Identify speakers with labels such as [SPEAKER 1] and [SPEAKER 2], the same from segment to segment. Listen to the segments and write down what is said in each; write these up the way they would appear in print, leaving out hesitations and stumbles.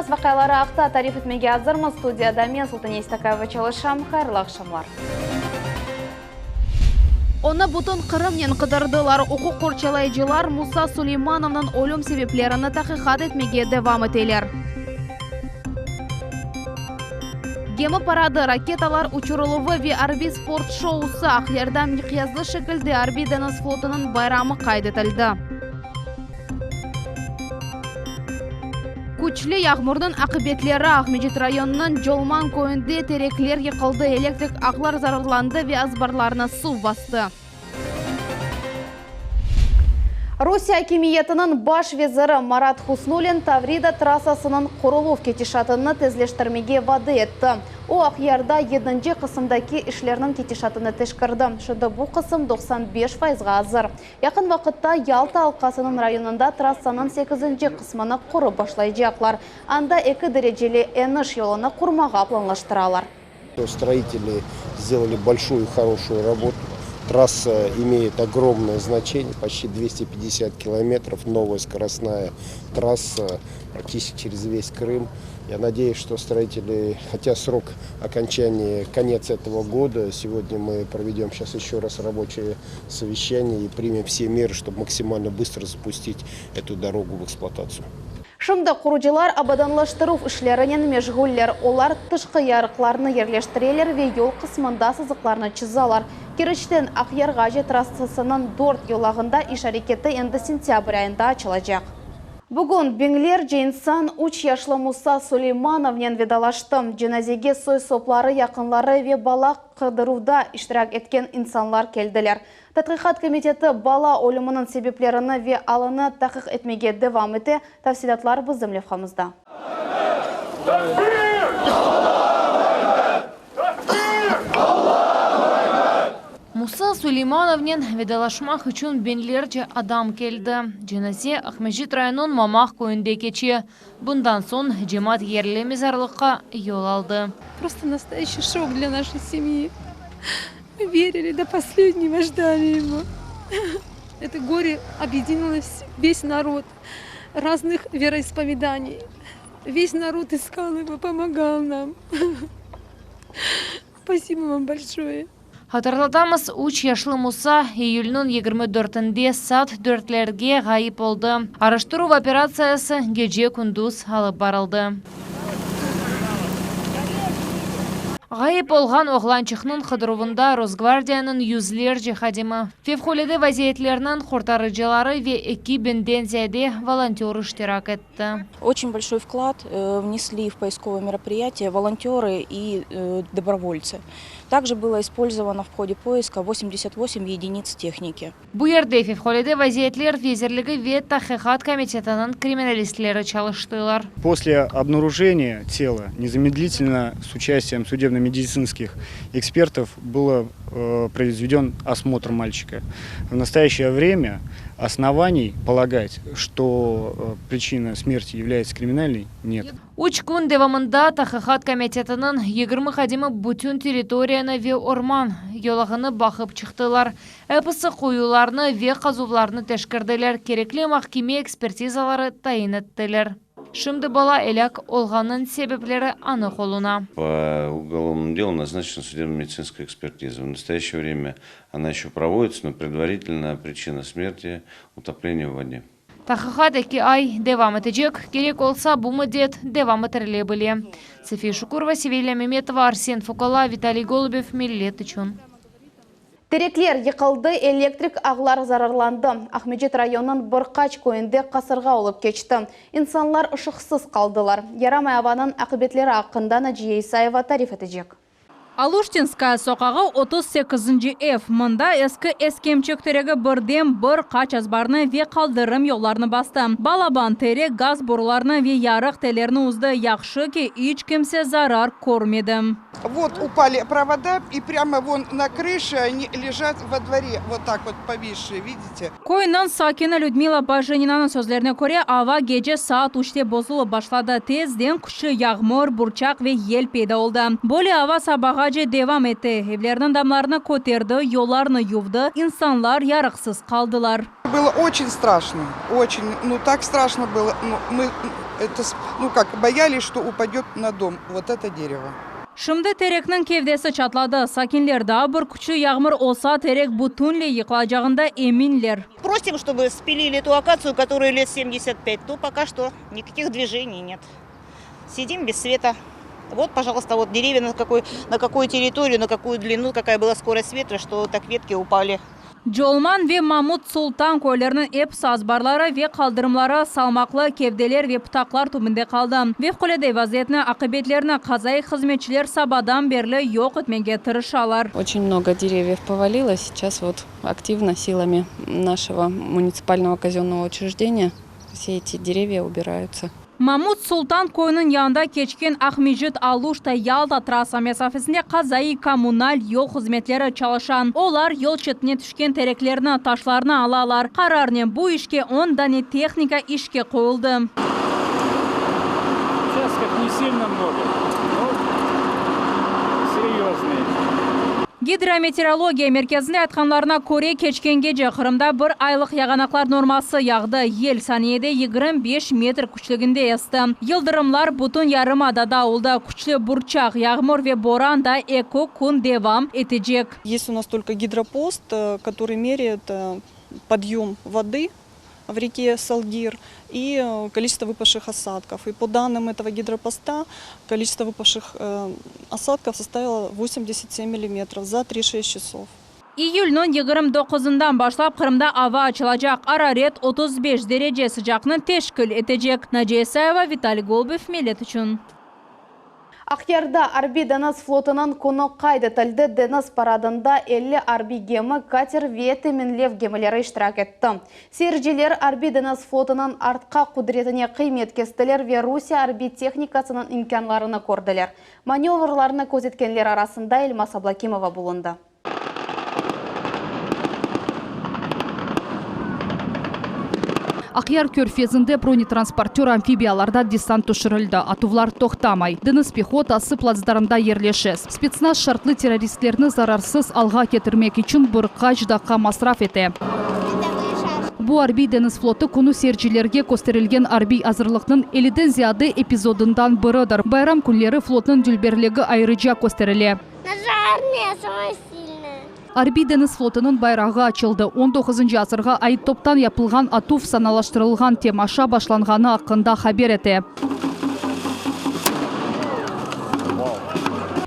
[SPEAKER 1] Esas vaqiaları aqta tarif etmege azırmız. Studiyada men, Sultaniye Stakayeva, çalışam. Hayırlı aqşamlar. Onı bütün Qırımnen qıdırdılar. Uquq qorçalayıcılar Musa Suleymanovnıñ ölüm sebeplerini taqiqat etmege devam eteler. Gemi paradı, raketalar uçurıluvı ve arbiy sport şousı, Aqyarda miqyaslı şekilde Arbiy deñiz flotunıñ bayramı qayd etildi. Küçlü yağmurnıñ aqibetleri, Aqmescit rayonınıñ Colman köyünde terekler yıqıldı, elektrik ağlar zararlandı ve azbarlarnı suv bastı. Rusiye akimiyetiniñ baş veziri Marat Husnullin Tavrida trassasınıñ quruluv ketişatını tezleştirmege vade etti. O, Aqyarda yedinci qısımdaki işlerniñ ketişatını teşkirdi. Şimdi bu qısım 95 fayızğa azır. Yaqın vaqıtta Yalta alqasınıñ rayonında trassanıñ sekizinci qısmını qurıp başlaycaqlar. Anda eki dereceli eniş yolunı qurmağa planlaştıralar.
[SPEAKER 2] Строители сделали большую и хорошую работу. Трасса имеет огромное значение, почти 250 километров, новая скоростная трасса практически через весь Крым. Я надеюсь, что строители, хотя срок окончания конец этого года, сегодня мы проведем сейчас еще раз рабочее совещание и примем все меры, чтобы максимально быстро запустить эту дорогу в эксплуатацию.
[SPEAKER 1] Şimdi qurucılar abadanlaştıruv işlerinen meşğuller. Olar tışqı yarıqlarnı yerleştireler ve yol qısmında sızıqlarnı çızalar. Keriçten Aqyarğace trassasınıñ dört yolağında iş areketi endi sentâbr ayında açılacaq. Bugün biñlerce insan üç yaşlı Musa Suleymanovnen vedalaştı. Cenazege soy-sopları, yaqınları ve bala qıdıruvda iştirak etken insanlar keldiler. Tadqiqat komiteti bala ölüminiñ sebeplerini ve alını taqiq etmege devam ete, tafsilâtlar bizim levhamızda.
[SPEAKER 3] Musa Suleymanovnen vedalaşmaq içün biñlerce adam keldi. Cenaze Aqmescit rayonınıñ Mamaq köyünde keçe. Bundan soñ cemaat yerli mezarlıqqa yol aldı.
[SPEAKER 4] Prosto nastoyaşiy şok dlâ naşey semyi. Mı verili, do poslednego ždali ego. Eto gore obedinilo ves narod raznych veroispovedaniy. Ves narod iskal ego, pomogal nam. Spasibo vam bolşoye.
[SPEAKER 3] Hatırlatamız, üç yaşlı Musa iyülniñ 24-inde saat dörtlerge ğayıp oldı. Araştıruv operatsiyası gece-kündüz alıp barıldı. Ğayıp olğan oğlançıqnıñ qıdıruvında Rosgvardiyanıñ yüzlerce hadimi, fevqulâde vaziyetlerniñ qurtarıcıları ve eki biñden ziyade volontör iştirak etti.
[SPEAKER 5] Oçen bolşoy vklad vnesli v poiskovое meropriyatiye volonterı i dobrovoltsı. Takje bylo ispolzovano v hode poiska 88 yedinits tehniki.
[SPEAKER 3] Bu yerde Fevqulâde vaziyetler vezirligi ve Tahqiqat komitetiniñ kriminalistleri çalıştılar.
[SPEAKER 6] После обнаружения тела незамедлительно с участием судебно-медицинских экспертов было произведен осмотр мальчика. В настоящее время оснований полагать, что причина смерти является криминальной, нет.
[SPEAKER 3] Üç kün devamında Tahqiqat komitetiniñ 20 hadimi bütün territoriyanı ve orman yolağını baqıp çıqtılar. Episi quyularnı ve qazuvlarnı teşkerdiler, kerekli mahkeme ekspertizaları tayin ettiler. Şimdi bala elâk olğanınıñ sebepleri anıq oluna.
[SPEAKER 7] По уголовному делу назначена судебно-медицинская экспертиза. В настоящее время она еще проводится, но предварительно причина смерти – утопление в воде.
[SPEAKER 3] Tahqiqat eki ay devam etecek, kerek olsa, bu müddet devam etirile bile. Safiye Şukurova, Sevilya Memetova, Arsen Fokala, Vitaliy Golubev, Millet içün.
[SPEAKER 1] Terekler yıqıldı, elektrik ağlar zararlandı. Aqmescit rayonınıñ bir qaç köyünde qasırğa olıp keçti. İnsanlar ışıqsız qaldılar. Yaramay avanıñ aqibetleri aqqında Naciye İsayeva tarif etecek.
[SPEAKER 8] Aluştinskaya soqağı, 38-nci ev. Mında eski eskemçek teregi birden bir qaç azbarnı ve qaldırım yollarını bastı. Balaban terek gaz borularını ve yarıq tellerini üzdi. Yahşı ki, iç kimse zarar körmedi.
[SPEAKER 9] Vot upali provoda i prâmo von na krışe oni lejat vo dvore vot tak vot povisşie, vidite.
[SPEAKER 8] Köyniñ sakini Lüdmila Bajeninanıñ sözlerine köre, ava gece saat üçte bozulıp başladı, tezden küçlü yağmur, burçaq ve yel peyda oldı. Böyle ava sabağace devam etti, evlerniñ damlarını köterdi, yollarnı yuvdı, insanlar yarıqsız qaldılar.
[SPEAKER 9] Было очень страшно, очень, ну так страшно было, ну мы это, ну как, боялись, что упадет на дом вот это дерево.
[SPEAKER 8] Şimdi terekniñ kevdesi çatladı. Sakinler daa bir küçlü yağmur olsa, terek bütünley yıqılacağında eminler.
[SPEAKER 10] Просим, чтобы спилили эту акацию, которой лет 75, но пока что никаких движений нет. Сидим без света. Вот, пожалуйста, вот деревья на какой, на какую территорию, на какую длину, какая была скорость ветра, что так ветки упали.
[SPEAKER 8] Colman ve Mamut Sultan köyleriniñ episi azbarları ve qaldırımları salmaqlı kevdeler ve pıtaqlar tübünde qaldı. Vefqulade vaziyetniñ aqibetlerini qazaiy hızmetçiler sabadan berli yoq etmege tırışalar.
[SPEAKER 11] Очень много деревьев повалило. Сейчас вот активно силами нашего муниципального казенного учреждения все эти деревья убираются.
[SPEAKER 8] Mamut Sultan köyüniñ yanında keçken Aqmescit-Aluşta-Yalta trassa mesafesinde qazaiy kommunal yol hızmetleri çalışa. Olar yol çetine tüşken tereklerni, taşlarnı alalar. Qararnen bu işke on dane tehnika işke qoyuldı.
[SPEAKER 12] Участков не сильно много, но серьезные.
[SPEAKER 8] Gidrometeorologiya merkezinde aytqanlarına köre, keçken gece Qırımda bir aylıq yağanaqlar norması yağdı, yel saniyede 25 metr küçlüginde esti. Yıldırımlar bütün yarımadada oldı, küçlü burçaq, yağmur ve boran da eki kün devam etecek.
[SPEAKER 13] Есть у нас только гидропост, который меряет подъем воды в реке Салгир и количество выпавших осадков. И по данным этого гидропоста количество выпавших осадков составило 87 миллиметров за 3-6 часов.
[SPEAKER 8] İyülniñ 29-ından başlap Qırımda ava açılacaq, araret 35 derece sıcaqnı teşkil etecek. Naciye İsayeva, Vitaliy Golubev, Millet içün.
[SPEAKER 1] Aqyarda Arbiy deñiz flotunıñ künü qayd etildi. Deñiz paradında 50 arbiy gemi, kater ve teminlev gemileri iştirak etti. Seyirciler Arbiy deñiz flotunıñ artqa qudretine qıymet kestiler ve Rusiye arbiy tehnikasınıñ imkânlarını kördiler. Manevrlarnı közetkenler arasında Elmaz Ablâkimova bulundı.
[SPEAKER 14] Aqyar körfezinde bronetransportör amfibiyalarda desant tüşürildi. Atuvlar toqtamay. Deñiz pehotası platsdarmda yerleşe. Spetsnaz şartlı terroristlerni zararsız alğa ketirmek içün bir qaç daqqa masraf ete. Bu Arbiy deñiz flotu künü seyircilerge kösterilgen arbiy azırlıqnıñ elliden ziyade epizodından biridir. Bayram künleri flotnıñ dülberligi ayrıca kösterile. Arbiy deñiz flotunıñ bayrağı açıldı. On doquzıncı asırğa ait toptan yapılğan atuv sanalaştırılğan temaşa başlanğanı aqqında haber ete.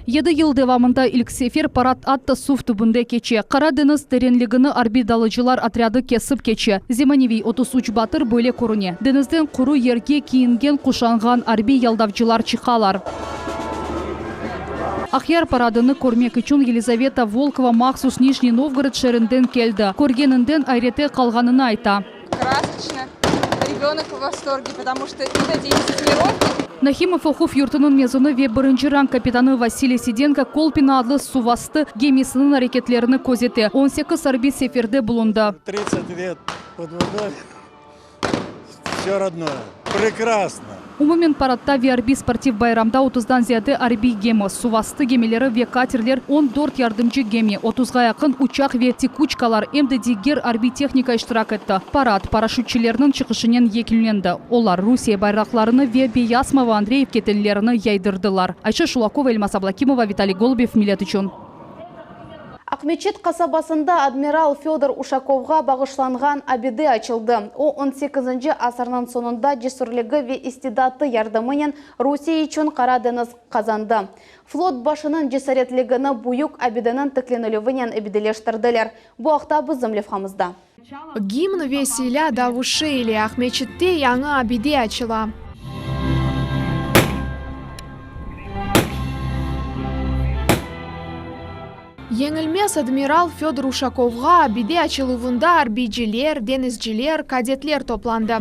[SPEAKER 14] Yedi yıl devamında ilk sefer parad atta suv tübünde keçe. Qara deñiz terenligini arbiy dalıcılar otrâdı kesip keçe. Zemaneviy 33 Batır böyle körüne. Deñizden quru yerge kiyingen, quşanğan arbiy yaldavcılar çıqalar. Aqyar paradını körmek içün Yelizaveta Volkova mahsus Nijniy Novgorod şeerinden keldi. Körgeninden ayrette qalğanını ayta.
[SPEAKER 15] Красочно. Ребенок в восторге, потому что вот эти инсценировки.
[SPEAKER 14] Nahimov oquv yurtunıñ mezunı ve birinci rang kapitanı Vasiliy Sidenko Kolpino adlı suvastı gemisiniñ areketlerini közete. On sekiz arbiy seferde bulundı.
[SPEAKER 16] 30 let под водой. Все родное. Прекрасно.
[SPEAKER 14] Umumen paradta ve arbiy-sportiv bayramda otuzdan ziyade arbiy gemi, suvastı gemileri ve katerler, on dört yardımcı gemi, otuzğa yaqın uçaq ve tekuçkalar, em de diger arbiy tehnika iştirak etti. Parad paraşütçilerniñ çıqışınen yekünlendi. Olar Rusiye bayraqlarını ve beyaz-mavı Andreyev ketenlerini yaydırdılar. Ayşe Şulakova, Elmaz Ablâkimova, Vitaliy Golubev, Millet içün.
[SPEAKER 1] Aqmeçit qasabasında admiral Födor Uşakovğa bağışlanğan abide açıldı. O, on sekizinci asırnıñ soñunda cesürligi ve istidatı yardımınen Rusiye içün Qara deñiz qazandı. Flot başınıñ cesaretligini büyük abideniñ tiklenilüvinen ebedileştirdiler. Bu aqta bizim levhamızda.
[SPEAKER 17] Gimn ve silâ davuşı ile Aqmeçitte yañı abide açıla. Yeñilmez admiral Födor Uşakovğa abide açıluvında arbiyciler, deñizciler, kadetler toplandı.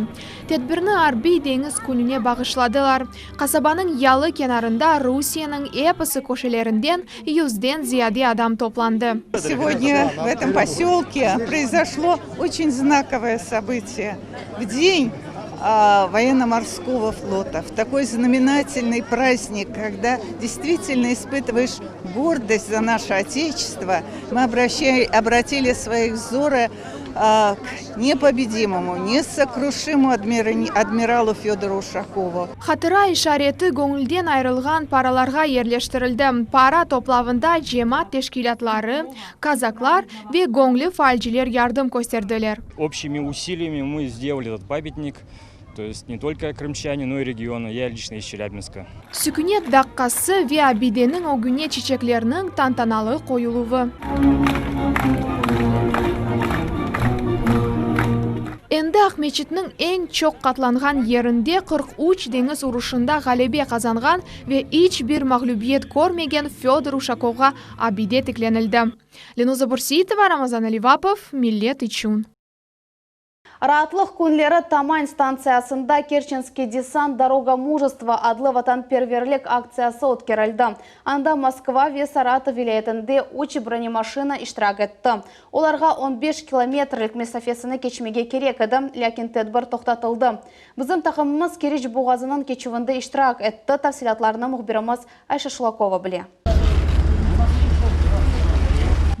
[SPEAKER 17] Tedbirni Arbiy deñiz kününe bağışladılar. Qasabanıñ yalı kenarında Rusiyeniñ episi köşelerinden yüzden ziyade adam toplandı.
[SPEAKER 9] Сегодня в этом поселке произошло очень знаковое событие. В день военно-морского флота, в такой знаменательный праздник, когда действительно испытываешь гордость за наше Отечество, мы обратили свои взоры. К nepobedimomu, nesokruşimomu admiralu Födoru Uşakovu.
[SPEAKER 17] Hatıra işareti göñülden ayırılğan paralarğa yerleştirildi. Para toplavında cemaat teşkilâtları, kazaklar ve göñlü faalciler yardım kösterdiler.
[SPEAKER 18] Общими усилиями мы сделали этот памятник, то есть не только крымчане, но и региона. Я лично из Челябинска.
[SPEAKER 17] Sükünet daqqası ve abideniñ ögüne çiçeklerniñ tantanalı qoyuluvı. Endi Aqmeçitniñ eñ çoq qatlanğan yerinde 43 deñiz uruşında ğalebe qazanğan ve iç bir mağlübiyet körmegen Födor Uşakovğa abide tiklenildi. Lenuza Bürseitova, Ramazan Alivapov, Millet içün.
[SPEAKER 1] Raatlıq künleri Taman stantsiyasında Kerçenskiy desant, doroga mujestva adlı vatanperverlik aktsiyası ötkerildi. Anda Moskva ve Saratov vilâyetinde üç bronemaşina iştirak etti. Olarğa on beş kilometrlik mesafesini keçmege kerek edi, lâkin tedbir toqtatıldı. Bizim taqımımız Keriç boğazınıñ keçüvinde iştirak etti, tafsilâtlarnı mühbirimiz Ayşe Şulakova bile.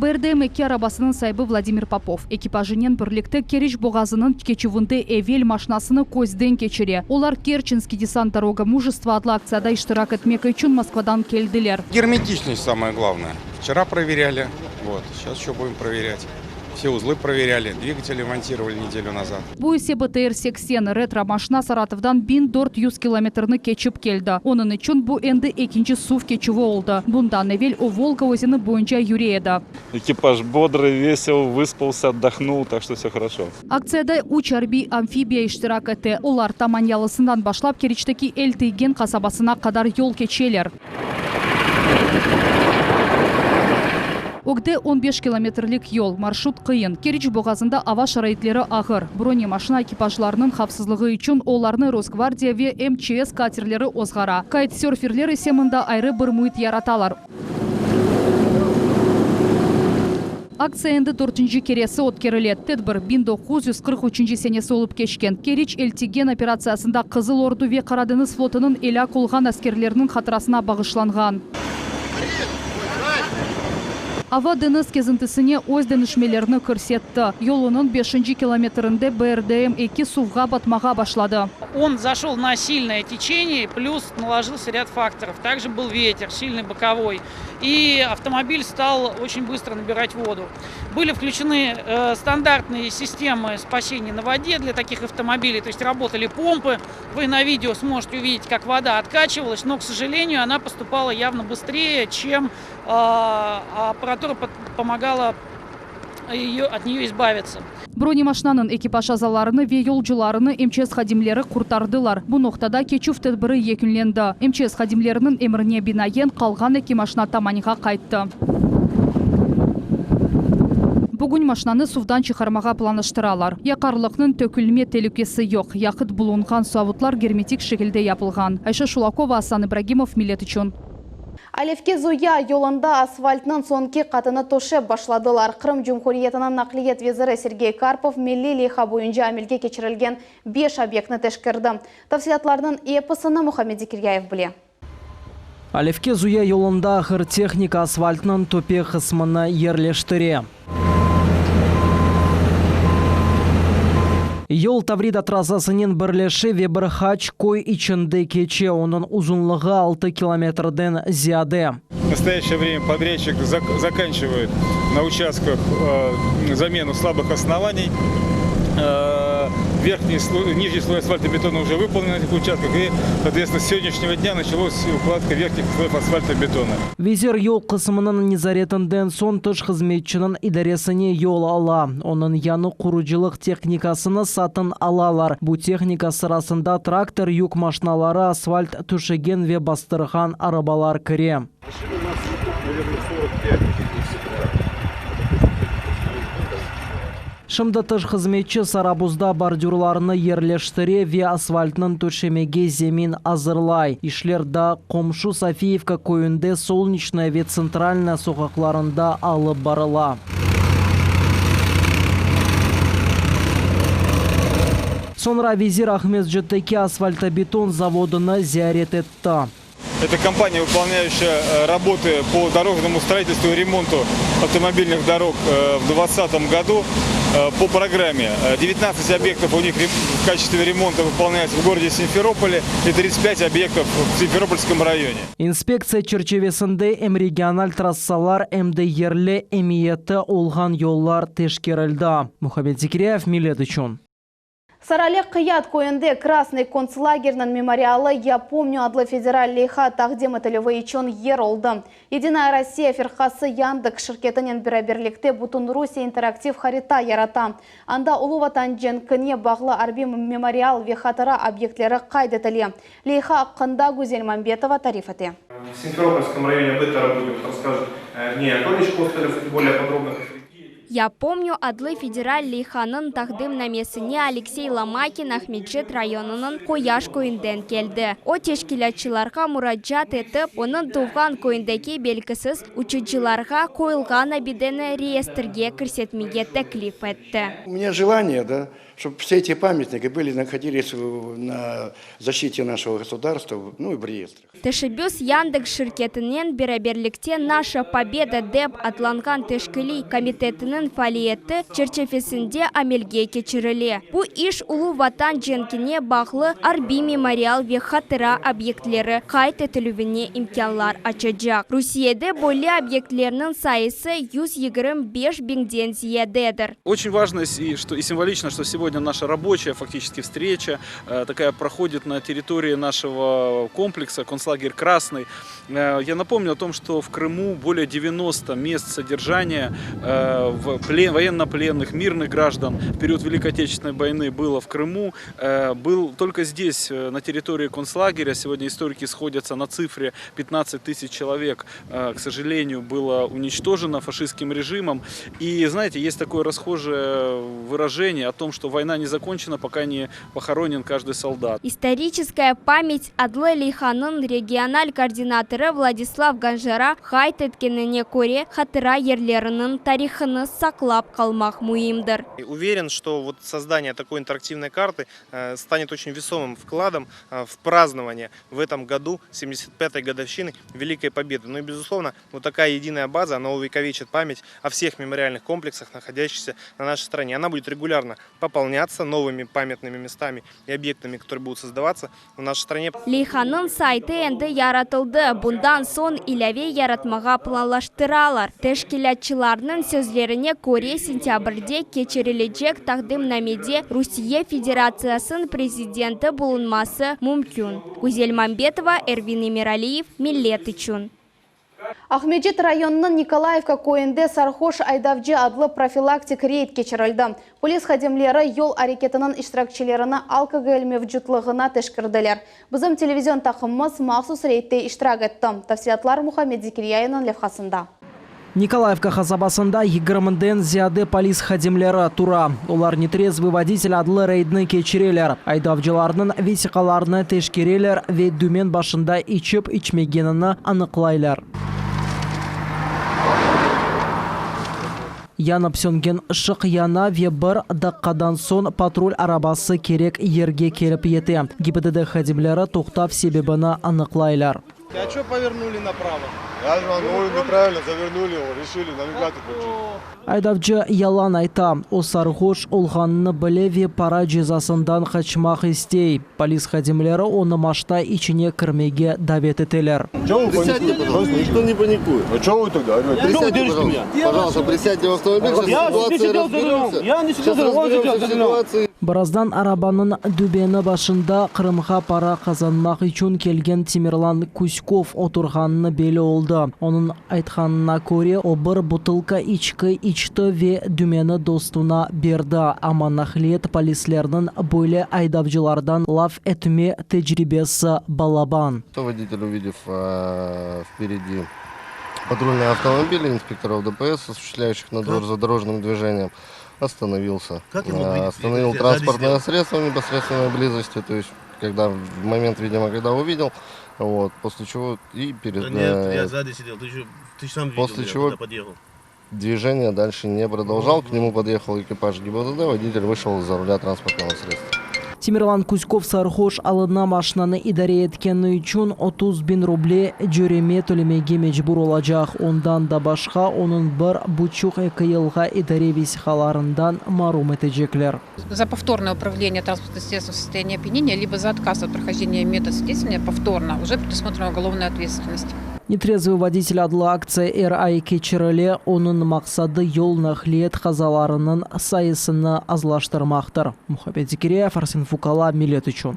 [SPEAKER 14] BRDM eki arabasınıñ saibi Vladimir Popov, ekipajınen birlikte Keriç boğazınıñ keçüvinde evel maşnasını közden keçire. Olar Kerçenskiy desant doroga mujestva adlı aktsiyada iştirak etmek içün Moskvadan keldiler.
[SPEAKER 19] Germetiçnost samoye glavnoye. Vçera proveryali, vot, seyças eşço budem proveryat. Vse uzlı proveryali, dvigatel remontirovali nedelyu nazad.
[SPEAKER 14] Bu ise BTR 80, retro maşna Saratovdan 1400 kilometrni keçip keldi. Onıñ içün bu endi ekinci suv keçüvi oldı. Bundan evel o Volga özeni boyunca yüre edi.
[SPEAKER 20] Ekipaj bodrıy, vesel, vıspalsâ, otdohnul, tak çto vse horoşo.
[SPEAKER 14] Aktsiyada üç arbiy amfibiya iştirak ete. Olar Taman yalısından başlap Keriçteki El Tiygen qasabasına qadar yol keçeler. Ögde on beş kilometrlik yol, marşrut qıyın. Keriç boğazında ava şaraitleri ağır. Bronemaşina ekipajlarınıñ havfsızlığı içün olarnı Rosgvardiya ve MÇS katerleri ozğara. Kaytsörferler ise mında ayrı bir müit yaratalar. Aktsiya endi dörtünci keresi ötkerile. Tedbir 1943 senesi olıp keçken Keriç-Eltigen operatsiyasında Qızıl Ordu ve Qaradeñiz flotunıñ elâk olğan askerleriniñ hatırasına bağışlanğan. Ava deñiz kezintisine öz deñişmelerini kirsetti. Yolunıñ beşinci kilometrinde BRDM eki suvğa batmağa başladı.
[SPEAKER 21] On zaşel na silnoye teçeniye, plüs naложился râd faktorov, takje byl veter, silnyy bokovoy, i avtomobil stal oçen bıstro nabirat vodu. Byli vklüçeny standartnıye sistemı spaseniya na vode dlâ takih avtomobiley, to est rabotali pompı, vı na video smojete uvidet, kak voda otkaçivalas, no, k sojaleniyu, ona postupala yavno bıstree, çem apparatura pomogala ot neyo izbavitsa.
[SPEAKER 14] Bronemaşinanıñ ekipaj azalarını ve yolcularını MÇS hadimleri qurtardılar. Bu noqtada keçüv tedbiri yekünlendi. MÇS hadimleriniñ emrine binaen, qalğan eki maşina Tamanğa qayttı. Bugün maşinanı suvdan çıqarmağa planlaştıralar. Yaqarlıqnıñ tökülme telükesi yoq, yaqıt bulunğan savutlar germetik şekilde yapılğan. Ayşe Şulakova, Asan İbragimov, Millet içün.
[SPEAKER 1] Alevke Zuya yolunda asfaltnıñ soñki qatını töşep başladılar. Qırım Cumhuriyetiniñ naqliyet veziri Sergey Karpov milliy leyha boyunca amelge keçirilgen beş obyektni teşkerdi. Tafsilâtlarnıñ episini Muhammed Zekiryayev bile.
[SPEAKER 22] Alevke Zuya yolunda ağır tehnika asfaltnıñ töpe qısmını yerleştire. Yol Tavrida trassasınen birleşe ve bir qaç köy içinde keçe, onıñ uzunlığı altı kilometrden ziyade.
[SPEAKER 23] V nastoyaşçeye vremâ podrâdçik zakançivaet na uçastkah zamenu slabıh osnovaniy. Verhniy sloy, nijniy sloy asfaltobetona uje vıpolnen na etih uçastkah i, sootvetstvenno, s segodnâşnego dnâ naçalos ukladka verhnih sloyev asfaltobetona.
[SPEAKER 22] Vezir yol qısmınıñ nezaretinden soñ tış hızmetçiniñ idaresine yol ala. Onıñ yañı qurucılıq tehnikasını satın alalar. Bu tehnika sırasında traktor, yük maşinaları, asfalt töşegen ve bastırğan arabalar kire. Şimdi tış hızmetçi Sarabuzda bordürlarnı yerleştire ve asfaltnıñ töşemege zemin azırlay. İşler daa qomşu Sofiyevka köyünde Solneçnaya ve Tsentralnaya soqaqlarında alıp barıla. Soñra vezir Aqmescitteki asfaltobeton zavodını ziyaret etti.
[SPEAKER 23] Это kompaniya, выполняющая работы по дорожному строительству и ремонту автомобильных дорог в двадцатом году. По программе 19 объектов у них в качестве ремонта выполняются в городе Симферополе и 35 объектов в Симферопольском районе.
[SPEAKER 22] İnspektsiya çerçivesinde em regional trassalar, em de yerli emiyeti olğan yollar teşkerildi. Muhammed Zekiryayev, Millet içün.
[SPEAKER 1] Sarali Qıyat köyünde Krasnıy kontslagerniñ memorialı Ya pomnü adlı federal leyha taqdim etilüvi içün yer oldı. Yedinaya Rossiya firqası Yandeks şirketinen beraberlikte bütünrusiye interaktiv harita yarata. Anda Ulu Vatan cenkine bağlı arbiy memorial ve hatıra obyektleri qayd etile. Leyha aqqında Güzel Mambetova tarif ete.
[SPEAKER 2] В Simferopolskom rayone об этой работе rasskajет Евгений Анатольевич Костылев более подробно.
[SPEAKER 4] Ya pomnü adlı federal leyhanıñ taqdimnamesine Aleksey Lomakin Aqmescit rayonınıñ Qoyaş köyünden keldi. O, teşkilâtçılarğa muracaat etip, onıñ tuvğan köyündeki belgisiz uçucılarğa qoyulğan abideni reyestrge kirsetmege teklif etti.
[SPEAKER 5] U menya jelaniye, da, ştob vse eti pamyatniki byli, nahodiliss na zaşçite našego gosudarstva, nu i v reyestrah.
[SPEAKER 4] Teşebbüs Yandeks şirketinen beraberlikte Naşa Pobeda dep adlanğan teşkiliy komitetiniñ faaliyeti çerçevesinde amelge keçirile. Bu iş Ulu Vatan cenkine bağlı arbiy memorial ve hatıra obyektleri qayd etilüvine imkânlar açacaq. Rusiyede böyle obyektlerniñ sayısı 125 biñden ziyadedir.
[SPEAKER 20] Oçen vajno i što i simvolično, što segodnâ naša raboçaya faktiçeski vstreça takaya prohodit na territorii našego kompleksa kontslager Krasnıy. Ya napomnю o tom, što v Krımu bolее 90 mest sodержания voennoplenных, mirных grajdan v period Великой Отечественной войны было в Крыму. Был только здесь, на территории концлагеря, сегодня историки сходятся на цифре 15 тысяч человек, к сожалению, было уничтожено фашистским режимом. И, знаете, есть такое расхожее выражение о том, что война не закончена, пока не похоронен каждый солдат.
[SPEAKER 4] Историческая память adlı leyhanıñ regional koordinatorı Vladislav Ganjara qayd etkenine köre, hatıra yerleriniñ tarihını saqlap qalmaq müimdir.
[SPEAKER 2] Уверен, что вот создание такой интерактивной карты станет очень весомым вкладом в празднование в этом году 75-й годовщины Великой Победы. Ну и, безусловно, вот такая единая база, она увековечит память о всех мемориальных комплексах, находящихся на нашей стране. Она будет регулярно пополняться новыми памятными местами и объектами, которые будут создаваться в нашей стране.
[SPEAKER 4] Leyhanıñ saytı endi yaratıldı, bundan soñ ilâve yaratmağa planlaştıralar. Teşkilâtçılarnıñ sözlerine köre, sentâbrde keçirilecek taqdimnamede Rusiye Federatsiyasınıñ prezidenti bulunması mümkün. Güzel Mambetova, Ervin Emiraliyev, Millet içün.
[SPEAKER 1] Aqmescit rayonınıñ Nikolayevka köyünde Sarhoş aydavcı adlı profilaktik reyd keçirildi. Polis hadimleri yol areketiniñ iştirakçilerini alkogol mevcutlığına teşkirdiler. Bizim televizion taqımımız mahsus reydde iştirak etti. Tafsilâtlar Muhammed Zekiryayevniñ levhasında.
[SPEAKER 22] Nikolayevka qasabasında yigirmiden ziyade polis hadimleri tura. Olar Netrezvıy voditel adlı reydni keçireler, aydavcılarnıñ vesiqalarını teşkereler ve dümen başında içip-içmegenini anıqlaylar. Yanıp söngen ışıq yana ve bir daqqadan soñ patrul arabası kerek yerge kelip yete. GİBDD hadimleri toqtav sebebini anıqlaylar. Aydavcı yalan ayta, o sarğoş olğanını bile ve para cezasından qaçmaq istey. Polis hadimleri onı maşna içine kirmege davet eteler. Birazdan arabanıñ dübeni başında Qırımğa para qazanmaq içün kelgen Temirlan Küskov oturğanını belli oldı. Onıñ aytqanına köre, o bir butılka içki içti ve dümeni dostuna berdi, amma naqliyet polislerniñ böyle aydavcılardan laf etme tecribesi balaban.
[SPEAKER 24] Voditel, uvidev vperedi patrulnıy avtomobil inspektorov DPS, osushchestvlâyuşih nadzor za dorojnım dvijeniyem, Ostanovilsâ. Ostanovil transportnoye sredstvo v neposredstvennoy blizosti, to est kogda v moment, vidimo, kogda uvidel, vot, posle çego i pered,
[SPEAKER 25] Da net, ya szadi sidel, tı ещё, ты ж сам видел
[SPEAKER 24] posle
[SPEAKER 25] меня,
[SPEAKER 24] çego
[SPEAKER 25] kogda podъехал.
[SPEAKER 24] dvijeniye dalşe ne prodolžal, k nemu podъехал ekipaj GİBDD, voditelь vyşel iza rulâ transportnogo sredstva.
[SPEAKER 22] Temirlan Kuzkov sarhoş alında maşinanı idare etkeni içün 30 biñ ruble cöreme tölemege mecbur olacaq. Ondan da başqa, onıñ bir buçuq-eki yılğa idare vesiqalarından marum etecekler.
[SPEAKER 3] За повторное управление транспортным средством в состоянии опьянения, либо за отказ от прохождения медосвидетельствования повторно уже предусмотрена уголовная ответственность.
[SPEAKER 22] Нетрезвый водитель adlı aktsiya er ay keçirile, onıñ maqsadı yol naqliyat qazalarınıñ sayısını azlaştırmaqtır. Muhabbet Zekeriyaev, Arsen Fukala, Millet içün.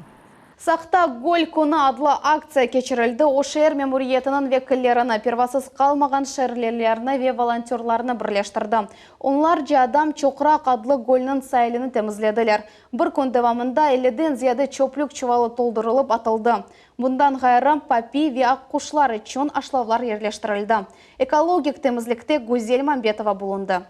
[SPEAKER 1] Saqta Göl künü adlı aktsiya keçirildi. O şeer memuriyetiniñ vekillerini, pervasız qalmağan şeerlilerni ve volontörlarnı birleştirdi. Onlarca adam Çoqraq adlı gölniñ sailini temizlediler. Bir kün devamında 50-den ziyade çöplük çuvalı toldurılıp atıldı. Bundan ğayrı, papiy ve aqquşlar içün aşlavlar yerleştirildi. Ekologik temizlikte Güzel Mambetova bulundı.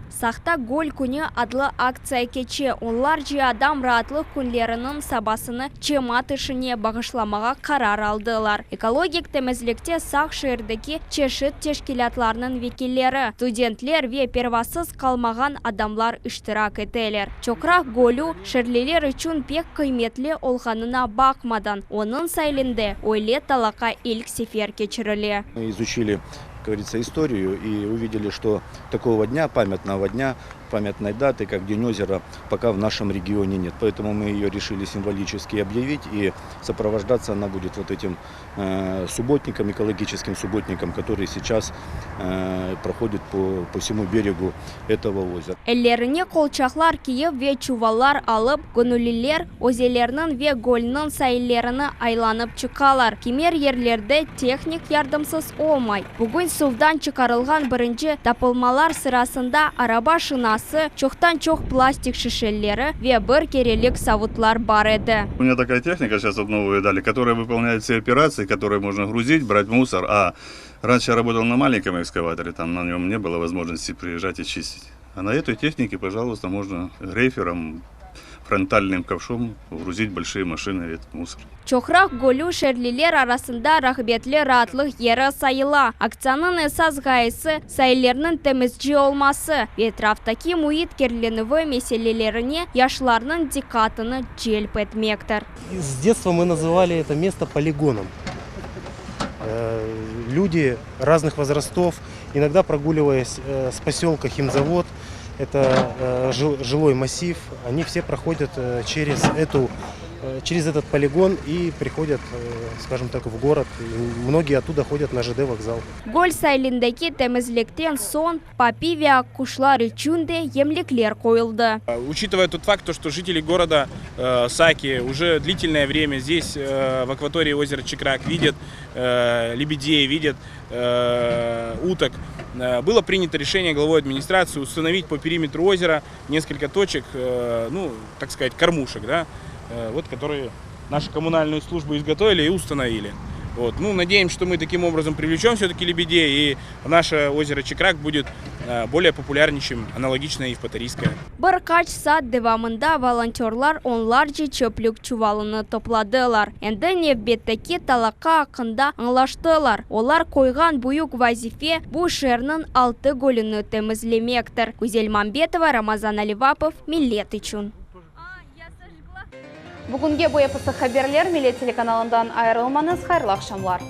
[SPEAKER 4] Saqta Göl künü adlı aktsiya keçe. Onlarca adam raatlıq künleriniñ sabasını cemaat işine bağışlamağa qarar aldılar. Ekologik temizlikte Saq şeerdeki çeşit teşkilâtlarnıñ vekilleri, studentler ve pervasız qalmağan adamlar iştirak eteler. Çoqraq gölü şeerliler içün pek qıymetli olğanına baqmadan, onıñ sailinde öyle talaqa ilk sefer keçirile.
[SPEAKER 6] Мы изучили, как говорится, историю и увидели, что такого дня, памятного дня, памятной даты, как День озера, пока в нашем регионе нет. Поэтому мы ее решили символически объявить, и сопровождаться она будет вот этим э, субботником, экологическим субботником, который сейчас э, проходит по, по всему берегу этого озера.
[SPEAKER 4] Ellerine qolçaqlar kiyip ve çuvallar alıp, göñülliler özenlerniñ ve gölniñ saillerini aylanıp çıqalar. Kimer yerlerde tehnik yardımsız olmay. Bugün suvdan çıqarılğan birinci tapılmalar sırasında araba şinası, çoqtan-çoq plastik şişeleri ve bir kerelik savutlar bar edi.
[SPEAKER 7] У меня такая техника сейчас вот новую дали, которая выполняет все операции, которые можно грузить, брать мусор. А раньше я работал на маленьком экскаваторе, там на нем не было возможности приезжать и чистить. А на этой технике, пожалуйста, можно грейфером, фронтальным ковшом грузить большие машины этот мусор.
[SPEAKER 4] Çoqraq gölü şeerliler arasında rağbetli raatlıq yeri sayıla. Aktsiyanıñ esas ğayesi saillerniñ temizce olması ve etraftaki müit kirlenüvi meselelerine yaşlarnıñ diqqatını celp etmektir.
[SPEAKER 10] С детства мы называли это место полигоном. Люди разных возрастов, иногда прогуливаясь с поселка Химзавод, это жилой массив, они все проходят через, эту, через этот полигон и приходят, скажем так, в город. И многие оттуда ходят на ЖД вокзал.
[SPEAKER 4] Göl sailindeki temizlikten soñ papiy ve aqquşlar içün de yemlikler qoyuldı.
[SPEAKER 11] Учитывая тот факт, то, что жители города э, Саки уже длительное время здесь, э, в акватории озера Чокрак, видят э, лебедей, видят э, уток, э, было принято решение главой администрации установить по периметру озера несколько точек, э, ну, так сказать, кормушек, да, э, вот, которые наши коммунальные службы изготовили и установили. Вот. Ну, надеемся, что мы таким образом привлечем все-таки лебедей, и наше озеро Чокрак будет э, более популярнее, чем аналогичное Евпаторийское.
[SPEAKER 4] Bir qaç saat devamında volontörlar onlarca çöplük çuvalını topladılar. Endi nevbetteki talaqa aqqında añlaştılar. Olar qoyğan büyük vazife bu şeerniñ altı gölüni temizlemektir. Güzel Mambetova, Ramazan Alivapov, Millet içün.
[SPEAKER 1] Bugünge bu episi haberler Millet telekanalından ayırılmañız hayırlı aqşamlar.